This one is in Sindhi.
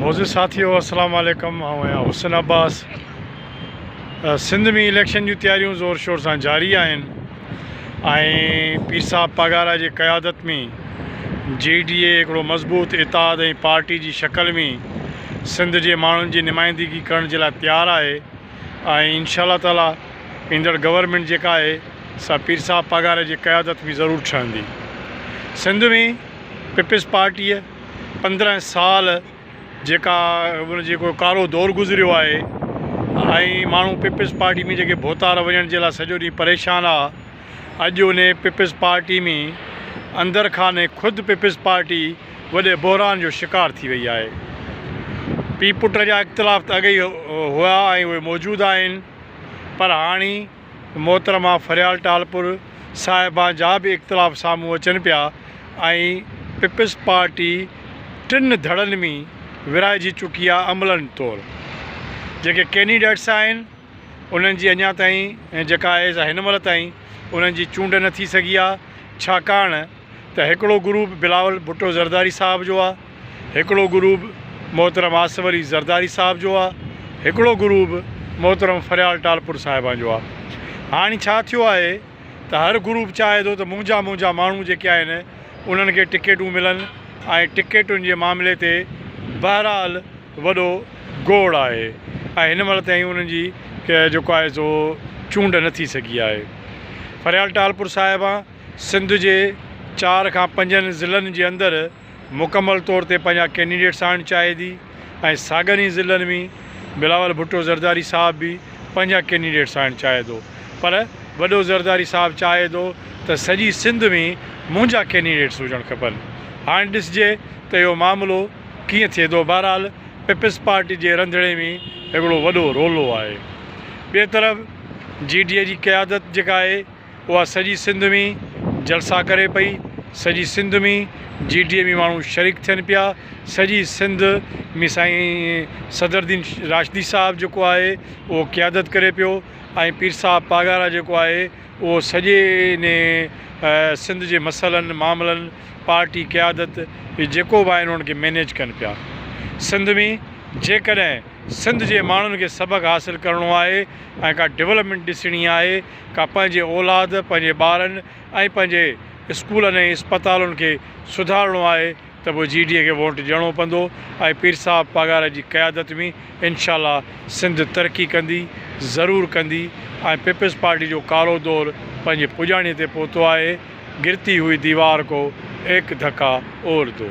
معزز ساٿيو السلام عليڪم آئون آهيان حسن عباس سنڌ ۾ اليڪشن جون تياريون زور شور سان جاري آهن ۽ پير صاحب پاڳارا جي قيادت ۾ جي ڊي اي هڪڙو مضبوط اتحاد ۽ پارٽي جي شڪل ۾ سنڌ جي ماڻهن جي نمائندگي ڪرڻ جي لاء تيار آهي ۽ انشاء الله تعالي ايندڙ گورنمينٽ جيڪا آهي سا پير صاحب پاڳاري جي قيادت ۾ ضرور ٺهندي سنڌ ۾ پيپلز پارٽيء 15 سال جيڪا ان جيڪو ڪارو دور گذريو آهي ۽ ماڻهو پيپلز پارٽي ۾ جيڪي ڀوتار وڃڻ جي لاء سڄو ڏينهن پريشان آ اڄ ان پيپلز پارٽي ۾ اندر خاني خود پيپلز پارٽي وڏي بحران جو شڪار ٿي وئي آهي. پي پٽ جا اختلاف ته اڳ ئي هئا ۽ اهي موجود آهن پر هاڻي محترمه فريال ٽالپر صاحبان جا به اختلاف سامهون اچن پيا ۽ پيپلز پارٽي ٽن ڌڙن ۾ ورهائجي چڪي آهي عملن طور جيڪي ڪينڊيڊيٽس آهن انهن جي اڃا تائين جيڪا آهي سا هن مهل تائين انهن جي چونڊ نه ٿي سگهي آهي ڇاڪاڻ ته هڪڙو گروپ بلاول ڀٽو زرداري صاحب جو آ، هڪڙو گروپ محترم آصف علي زرداري صاحب جو آ، هڪڙو گروپ محترم فريال ٽالپر صاحبان جو آ. هاڻي ڇا ٿيو آهي ته هر گروپ چاهي ٿو ته منهنجا منهنجا ماڻهو جيڪي آهن انهن کي ٽڪيٽون ملن ۽ ٽڪيٽن جي معاملي تي بهرحال وڏو گوڙ آهي ۽ هن مهل تائين انهن جي جيڪو آهي سو چونڊ نه ٿي سگهي آهي. فريال ٽالپر صاحبان سنڌ جي چار کان پنجن ضلعن جي اندر مڪمل طور تي پنهنجا ڪينڊيڊيٽس آڻڻ چاهي ٿي ۽ ساڳن ئي ضلعن ۾ بلاول ڀٽو زرداري صاحب به پنهنجا ڪينڊيڊيٽس آڻڻ چاهي ٿو پر وڏو زرداري صاحب چاهي ٿو ته سڄي سنڌ ۾ منهنجا ڪينڊيڊيٽس هجڻ کپن هاڻي ڏسجي ته اهو معاملو ڪيئن ٿئي ٿو بهرحال پيپلز پارٽي جي رنڌڻي ۾ هڪڙو وڏو رولو آهي ٻئي طرف جي ڊي اي جي قيادت جيڪا آهي اها سڄي سنڌ ۾ جلسا ڪري پئي، سڄي سنڌ ۾ جي ڊي اي ۾ ماڻهو شريڪ ٿين پيا، سڄي سنڌ ۾ سائين صدرالدين راشدي صاحب جيڪو آهي اهو قيادت ڪري پيو ۽ پير صاحب پاڳارا جيڪو آهي اهو سڄي انهي سنڌ جي مسئلن معاملن پارٽي قيادت جيڪو به آهن انهن کي مينيج ڪن پيا. سنڌ ۾ جيڪڏهن سنڌ جي ماڻهن کي سبق حاصل ڪرڻو آهي ۽ ڪا ڊولپمينٽ ڏسڻي آهي، ڪا پنهنجي اولاد، پنهنجي ٻارن ۽ پنهنجي اسڪولن ۽ اسپتالن کي سڌارڻو آهي ته پوء جي ڊي اي کي ووٽ ڏيڻو پوندو ۽ پير صاحب پاڳارا جي قيادت ۾ انشاء الله سنڌ ترقي ڪندي ضرور ڪندي ۽ پيپلز پارٽي جو ڪارو دور پنهنجي پڄاڻي تي پهتو آهي گرتي هئي ديوار ڪو ايڪ ڌڪا اور دو.